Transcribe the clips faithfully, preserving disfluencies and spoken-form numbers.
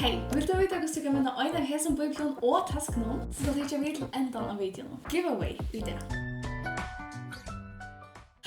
Hey, vilt tú vita hvussu tú kann vinna ein av hesum bíblium og taskunum, so skalt tú hyggja við til endan av videoinum. Giveaway í dag.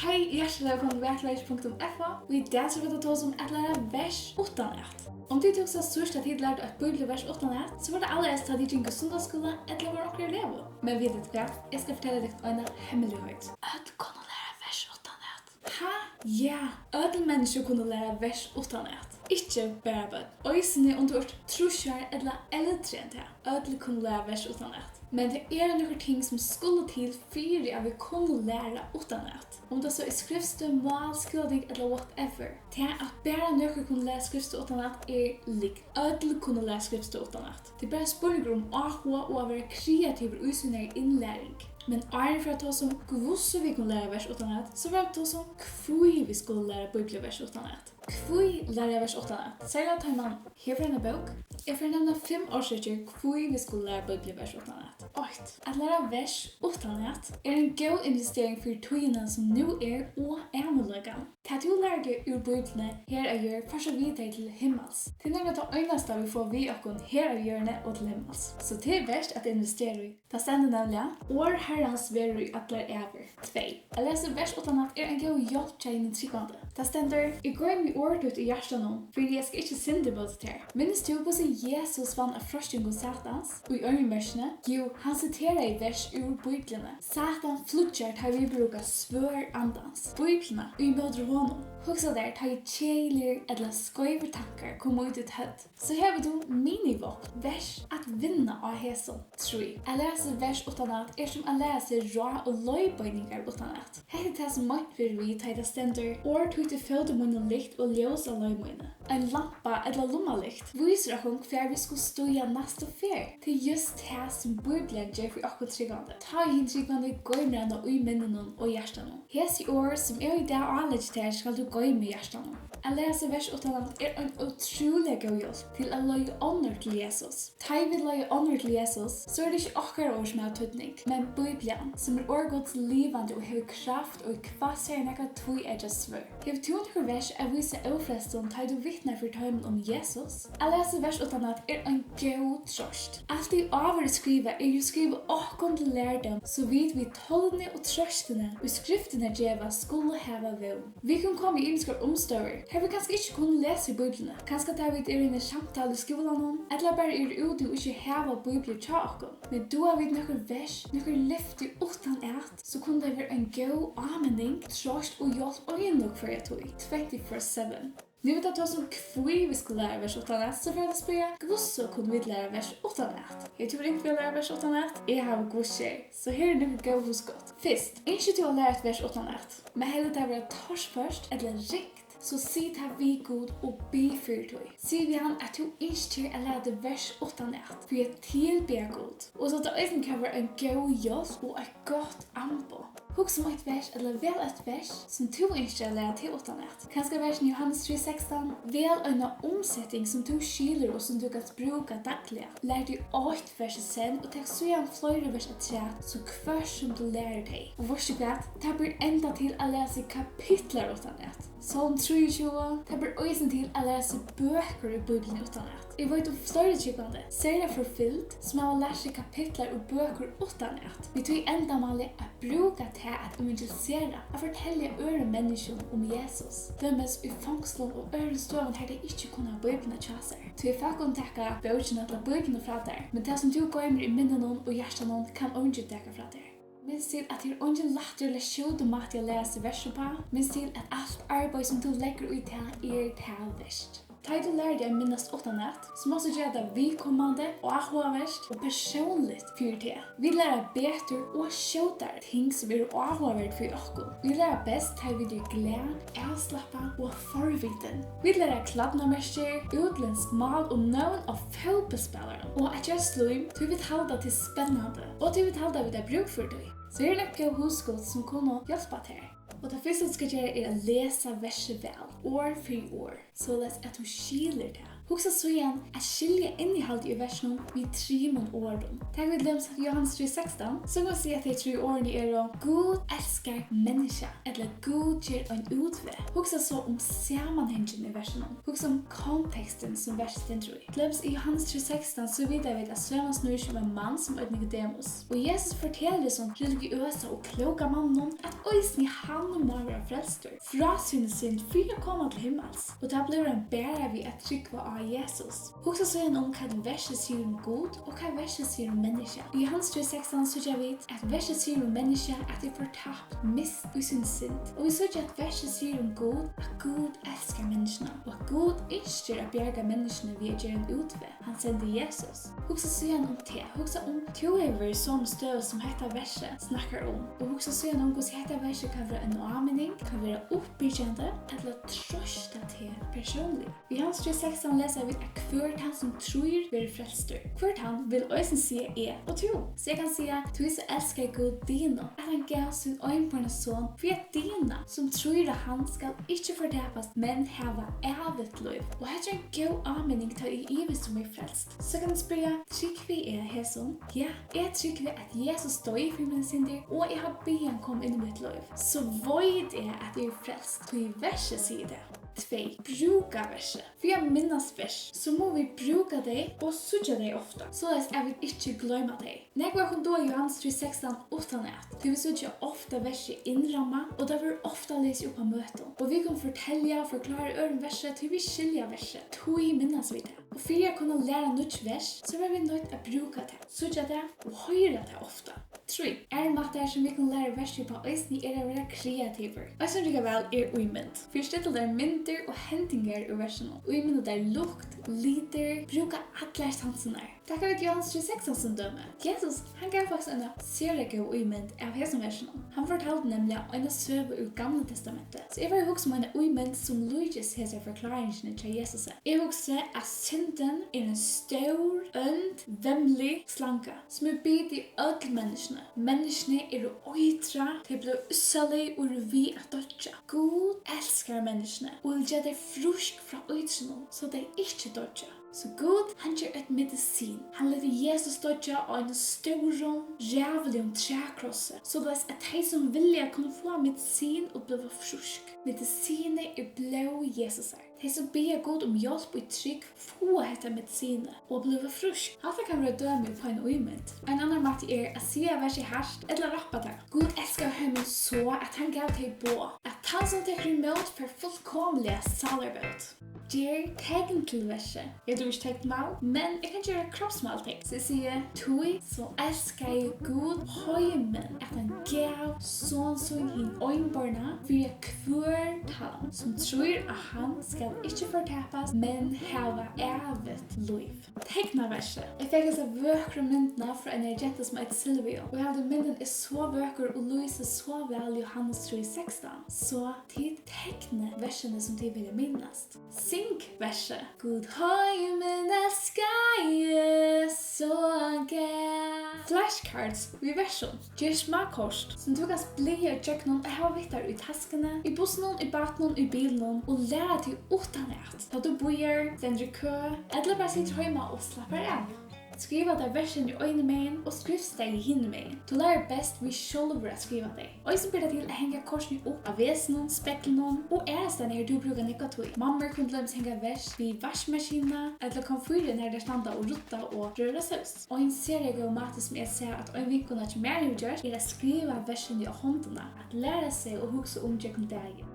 Hey, hjartaliga vælkomin til vakurleiki punktum f o. Og í dag skal vit tosa um at læra vers uttanat. Um tit hugsa síðst at tit lærdu eitt bíbliuvers uttanat, so var tað allarhelst tá tit gingu í sunnudagsskúla ella vóru onkrir elevar. Men vita tit hvat? Eg skal fortelja tykkum eina hemmeligheit. Øll kunnu læra vers uttanat. Ha? Ja, øll menniskju kunnu læra vers uttanat. Ikki bara børn. Eisini um tú ert trýss ár ella eldri enn tað. Øll kunnu læra vers uttanat. Men tað eru nøkur ting sum skulu til fyri at vit kunnu læra uttanat. Um tað so er skriftstøð, mál, skúlating ella whatever. Tað at bara nøkur kunnu læra skriftstøð uttanat er lygn. Øll kunnu læra skriftstøð uttanat. Tað er bara ein spurningur um áhuga og at vera kreativur í sínari innlæring. Men áðrenn vit fara at tosa um, hvussu vit kunnu læra vers uttanat, so fara vit at tosa um, hví vit skulu læra bíbliuvers uttanat. Hví læra vers uttanat? Serliga tá man hevur eina bók. Eg fari at nevna fimm orsøkir, hví vit skulu læra bíbliuvers uttanat. Eitt. At læra vers uttanat er ein góð investering fyri tíðina sum nú er og ævinleikan. Tað tú lærir teg úr Bíbliuni her á jørð, fært tú við tær til himmals. Tað er nemliga tað einasta, vit fáa við okkum her á jørðini og til himmals. So tað er vert at investera í. Tað stendur nemliga: Orð Harrans verður í allar ævir. Tvey. At lesa vers uttanat er ein góð hjálp hjá hinum trúgvandi. Tað stendur: Eg goymi orð títt í hjartanum, fyri eg skal ikki synda ímóti tær. Minnist tú, hvussu Jesus vann av freistingum Satans í oyðimørkini? Jú, hann siteraði vers úr Bíbliuni. Satan flýggjar, tá vit brúka svørð Andans, Bíbliuna, ímóti honum. Hugsa tær, tá ið keðiligir ella skeivir tankar koma í títt høvd, so hevur tú minivápn, vers, at vinna á hesum. Trý. At læra seg vers uttanat er sum at læra seg ráð og leiðbeiningar uttanat. Hetta er tað, sum meint verður við, tá ið tað stendur: Orð títt er fóti mínum lykt og ljós á leið míni. Ein lampa ella lummalykt vísir okkum, hvar vit skulu stíga næstu ferð. Tað er júst tað, sum Bíblian ger fyri okkum trúgvandi, tá ið hin trúgvandi goymir hana í minninum og hjartanum. Hesi orð, sum eg í dag áleggi tær, skalt tú goyma í hjartanum. At læra seg vers uttanat er ein ótrúliga góð hjálp til at leiða onnur til Jesus. Tá ið vit leiða onnur til Jesus, so er tað ikki okkara orð, sum hava týdning, men Bíblian, sum er orð Guds, livandi og hevur kraft og er hvassari enn nakað tvíeggjað svørð. Hevur tú nøkur vers at vísa ófrelstum, tá ið tú vitnar fyri teimum um Jesus? At læra seg vers uttanat er ein góð troyst. Alt ið áður er skrivað, er jú skrivað okkum til lærdóm, so vit við tolni og troystini, ið Skriftirnar geva, skulu hava vón. Vit kunnu koma í ymiskar umstøður, har vit kanska ikki kunnu lesa í Bíbliuni. Kanska tá vit eru í eini samtalu í skúlanum, ella bara eru úti og ikki hava Bíbliu hjá okkum. Men duga vit nøkur vers, nøkur lyfti uttanat, so kunnu tey vera ein góð áminning, troyst og hjálp eina og hvørja tíð, twenty-four seven. Nú vit hava tosað um, hví vit skulu læra vers uttanat, so fer eg at spyrja, hvussu kunnu vit læra vers uttanat? Hevur tú ringt við at læra vers uttanat? Eg havi, gudsjey. So her eru nøkur góð hugskot. Fyrst, ynskir tú at læra eitt vers uttanat, men heldur tað vera torført ella ringt, so sig tað við Gud og bið fyri tí. Sig við hann, at tú ynskir at læra teg vers uttanat fyri at tilbiðja Gud. Og so tað eisini kann vera ein góð hjálp og eitt gott amboð. Hugsa um eitt vers ella vel eitt vers, sum tú ynskir at læra teg uttanat. Kanska versin í Jóhannes trý sekstan. Vel eina umseting, sum tú skilur og sum tú kanst brúka dagliga. Lær teg eitt vers í senn og tak síðan fleiri vers afturat, so hvørt sum tú lærir tey. Og veitst tú hvat? Tað ber enntá til at læra seg kapitlar uttanat. Sálm trýogtjúgu. Tað ber eisini til at læra seg bøkur í Bíbliuni uttanat. Eg veit um fleiri trúgvandi, serliga forfylgd, sum hava lært seg kapitlar og bøkur uttanat, við tí endamáli at brúka tað at evangelisera, at fortelja øðrum menniskjum um Jesus, dømis í fongslum og øðrum støðum, har tey ikki kunnu hava Bíbliuna hjá sær. Tí fólk kunnu taka bókina ella Bíbliuna frá tær, men tað, sum tú goymir í minninum og hjartanum, kann eingin taka frá tær. Minst til, at tað er eingin lættur ella skjótur máti at læra seg vers uppá. Minst til, at alt arbeiði, sum tú leggur í tað, er tað vert. Tá ið tú lærir teg at minnast uttanat, so mást tú gera tað viðkomandi og áhugavert og persónligt fyri teg. Vit læra betur og skjótari ting, sum eru áhugaverd fyri okkum. Vit læra best, tá ið vit eru glað, avslappað og forvitin. Vit læra klædnamerkir, útlendsk mál og nøvn á fótbóltsspælarum, og at gera slím, tí vit halda, tað er spennandi, og tí vit halda, vit hava brúk fyri tí. So her eru nøkur góð hugskot, sum kunnu hjálpa tær. Og tað fyrsta, tú skalt gera, er at lesa versið væl, orð fyri orð, soleiðis at tú skilir tað. Hugsa síðan at skilja innihaldið í versinum við trimum orðum. Taka vit til dømis Jóhannes trý sekstan, so kann man siga, at tey trý orðini eru: Gud elskar menniskja, ella Gud ger ein útveg. Hugsa so um samanhangin í versinum. Hugsa um kontekstin, sum versið stendur í. Til dømis í Jóhannes trý sekstan, so vita vit, at søgan snýr seg um ein mann, sum eitur Nikodemus. Og Jesus fortelur hesum religiøsa og klóka manninum, at eisini hann má vera frelstur frá síni synd fyri at koma til himmals. Og tað blívur hann bara við at trúgva á Jesus. Hugsa síðan um, hvat versið sigur um Gud, og hvat versið sigur um menniskja. Í Jóhannes trý sekstan síggja vit, at versið sigur um menniskja, at tað er fortapt, mist í síni synd. Og vit síggja, at versið sigur um Gud, at Gud elskar menniskjuna, og at Gud ynskir at bjarga menniskjuni við at gera ein útveg. Hann sendi Jesus. Hugsa síðan um teg. Hugsa um, tú hevur verið í somu støðu, sum hetta versið snakkar um. Og hugsa síðan um, hvussu hetta versið kann vera ein áminning, kann vera uppbyggjandi, ella troysta teg persónliga. Í Jóhannes trý sekstan lesa vit, at hvør tann, sum trýr, verður frelstur. Hvør tann vil eisini siga eg og tú. So eg kann siga, tí so elskaði Gud Dinu, at hann gav sín einborna son, fyri at Dina, sum trýr á hann, skal ikki fortapast, men hava ævigt lív. Og hetta er ein góð áminning, tá eg ivist, um eg eri frelst. So kann eg spyrja, trúgvi eg hesum? Ja, eg trúgvi, at Jesus doyði fyri mínar syndir, og eg havi biðið hann koma inn í mítt lív. So veit eg, at eg eri frelst, tí versið sigur tað. Tvey, brúka versið. Fyri at minnast vers, so mugu vit brúka tey og síggja tey ofta, soleiðis at vit ikki gloyma tey. Nógv av okkum duga Jóhannes trý sekstan uttanat, tí vit síggja ofta versið innrammað, og tað verður ofta lisið upp á møtum. Og vit kunnu fortelja og forklára øðrum versið, tí vit skilja versið, tí minnast vit tað. Og fyri at kunna læra nýggj vers, so verða vit noydd at brúka tað, síggja tað og hoyra tað ofta. Trý. Aðrir mátar, sum vit kunnu læra versið upp á eisini, er at vera kreativur. Eitt, sum riggar væl, er ímynd. Fyristilla tær myndir og hendingar úr versinum. Ímynda tær lukt, litir, brúka allar sansirnar. Taka vit Jóhannes trý sekstan sum dømi. Jesus, hann gav faktiskt eina sera góða ímynd av hesum versinum. Hann fortaldi nemliga eina søgu úr Gamla Testamenti. So eg fari at hugsa um eina ímynd, sum líkist hesari forkláringini hjá Jesusi. Eg hugsi, at syndin er ein stór, ónd, vemlig slanga, sum hevur bitið í øll menniskjuni. Menniskjuni eru eitrað, tey blíva ússalig og eru við at doyggja. Gud elskar menniskjuni og vil gera tey frísk frá eitrinum, so tey ikki doyggja. So Gud, hann ger eitt medisin. Hann letur Jesus doyggja á einum stórum, ræðuligum trækrossi, soleiðis at tey, sum vilja, kunnu fáa medisin og blíva frísk. Medisinið er blóð Jesusar. Tey, sum biðja Gud um hjálp í trúgv, fáa hetta medisinið og blíva frísk. Hatta kann vera dømi upp á eina ímynd. Ein annar máti er at siga versið hart ella rappa tað. Gud elskaði heimin so, at hann gav tey boð, at tann, sum tekur ímót, fær fullkomiliga sálarbót. Ger tekn til versið. Eg dugi ikki teknmál, men eg kann gera kropsmáltekn. So eg sigi, tí so elskaði Gud heimin, at hann gav son sín hin einborna, fyri at hvør tann, sum trýr á hann, skal ikki fortapast, men hava ævigt lív. Tekna versið. Eg fekk hesa vøkru myndina frá einari gentu, sum eitur Silvia, og eg haldi, myndin er so vøkur og lýsir so væl Jóhannes trý sekstan. So tit tekni versini, sum tit vilja minnast. Syng versið. Gud heimin elskaði so hann gav. Flashcards við versum. Ger smá kort, sum tú kanst blaða ígjøgnum og hava við tær í taskuni, í bussinum, í bátinum, í bilinum, og læra teg uttanat, tá tú bíðar, stendur í kø, ella bara situr heima og slappar av. Skriva tær versini einumegin og skriftstaðið hinumegin. Tú lærir best við sjálvur at skriva tey. Eisini ber tað til at hanga kortini upp á vesinum, speglinum og aðrastaðni, har tú brúkar nógva tíð. Mammur kunnu til dømis hanga vers við vaskimaskinuna ella komfýrin, har tær standa og rudda og røra sós. Ein sera góður máti, sum eg sá at ein vinkona hjá mær hevur gjørt, er at skriva versini á hondina, at læra seg og hugsa um gjøgnum dagin.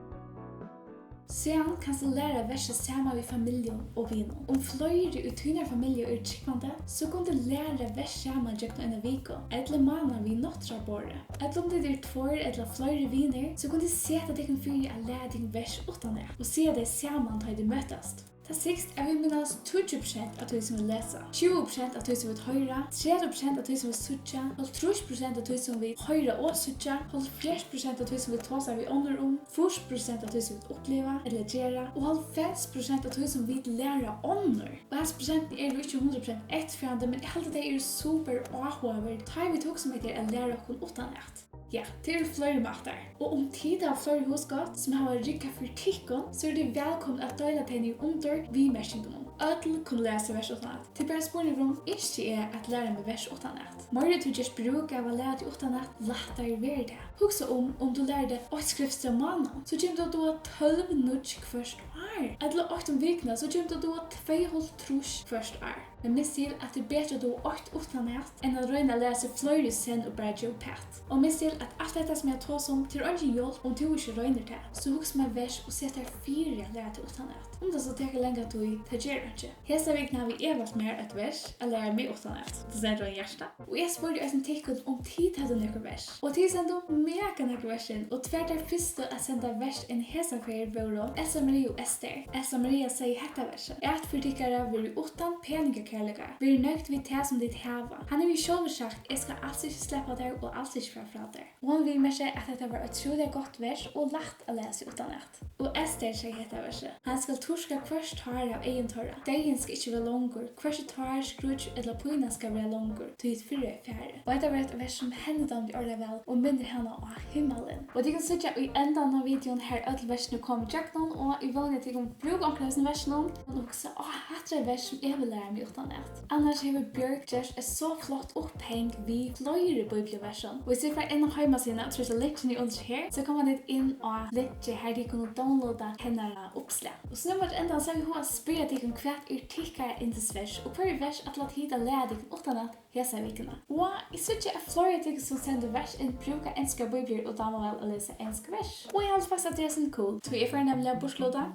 Síðan kanst tú læra versið saman við familju og vinum. Um fleiri í tínari familju eru trúgvandi, so kunnu tit læra vers saman gjøgnum eina viku ella mánaðin við nátturðaborðið. Ella um tit eru tveir ella fleiri vinir, so kunnu tit seta tykkum fyri at læra tykkum vers uttanat og siga tey saman, tá ið tit møtast. Tað sigst, at vit minnast tíggju prosent av tí, sum vit lesa, tjúgu prosent av tí, sum vit hoyra, tretivu prosent av tí, sum vit síggja, hálvtrýss prosent av tí, sum vit hoyra og síggja, hálvfjerðs prosent av tí, sum vit tosa við onnur um, fýrs prosent av tí, sum vit uppliva ella gera, og hálvfems prosent av tí, sum vit læra onnur. Og hasi prosentini eru jú ikki hundrað prosent eftirfarandi, men eg haldi, tey eru super áhugaverd, tá ið vit hugsa um hetta her at læra okkum uttanat. Ja, tað eru fleiri mátar. Og um tit hava fleiri hugskot, sum hava riggað fyri tykkum, so eru tit vælkomin at deila tey niðurundir viðmerkingunum. Øll kunnu læra seg vers uttanat. Tað er bara spurningur um, ynski eg at læra meg vers uttanat? Meira tú gert brúk av at læra teg uttanat, lættari verður tað. Hugsa um, um tú lærir teg eitt skriftstað um mánaðin, so kemur tú at duga tólv nýggj hvørt ár. Ella eitt um vikuna, so kemur tú at duga tveyoghálvtrýss hvørt ár. Men minst til, at tað er betri at duga eitt uttanat enn at royna at læra seg fleiri í senn og bara geva uppat. Og minst til, at alt hetta, sum eg tosi um, tað er eingin hjálp, um tú ikki roynir tað. So hugsa mær vers og set tær fyri at læra tað uttanat. Um tað so tekur langa tíð, tað ger einki. Hesa vikuna havi eg valt mær eitt vers at læra meg uttanat. Tú sendir ein hjarta. Og eg spurdi eisini tykkum, um tit høvdu nøkur vers. Og tit sendu mega nógv vers inn, og tvær tær fyrstu at senda vers inn hesa ferð vóru Elsa Maria og Ester. Elsa Maria segði hetta versið: At fyri tykkara verið uttan peningakærleika, verið nøgd við tað, sum tit hava. Hann hevur jú sjálvur sagt: Eg skal als ikki sleppa tær og als ikki fara frá tær. Og hon viðmerkti, at hetta var ótrúliga gott vers og lætt at læra seg uttanat. Og Ester segði hetta versið: Hann skal turka hvørt hár av eygum teirra. Deyðin skal ikki vera longur, hvørki tár, skríggj ella pína skal vera longur, tí hitt fyrra er farið. Og hetta var eitt vers, sum henni dámdi ordiliga væl og minnir hana á himmalin. Og tit kunnu síggja í endanum á videoini, har øll versini koma ígjøgnum, og eg vóni, at tit kunnu brúka onkur av hesum versunum og hugsa: Á, hatta er eitt vers, sum eg vil læra meg uttanat. Annars hevur Bjørg gjørt eitt so flott upphang við fleiri bíbliuversum. Og viss tit fara inn á heimasíðuna og trýsta linkini undir her, so koma tit inn á linkið, har tit kunnu downloada hennara uppslag. Og so nú móti endan, so havi eg hug at spyrja tykkum, hvat er tykkara yndisvers, og hvørji vers ætla tit at læra tykkum uttanat hesa vikuna? Og eg síggi, at fleiri av tykkum, sum sendu vers inn, brúka enskar bíbliur og dáma væl at lesa ensk vers. Og eg haldi faktiskt, at tað er eitt sindur cool, tí eg fari nemliga at burturluta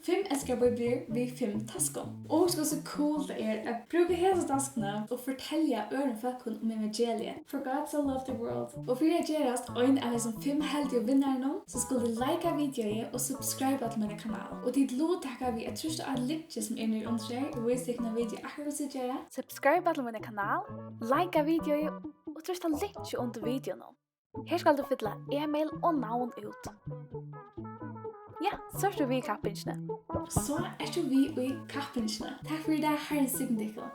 fimm enskar bíbliur við fimm taskum. Og hugsa, hvussu cool tað er at brúka hesa taskuna og fortelja øðrum fólkum um evangeliið. For God so loved the world. Og fyri at gerast ein av hesum fimm heldigu vinnarunum, so skulu tit lika videoið og subscriba til mín kanal. Og tit luttaka við at trýsta á linkið, sum er niðri undir her, og vísa tykkum á video, akkurát hvussu tit gera. Subscriba til mín kanal, lika videoið og trýsta linkið undir videonum. Her skal tú fylla e-mail og navn út. Ja, so ert tú við í kappingini. So ert tú við í kappingini. Takk fyri í dag, Harrin signi tykkum.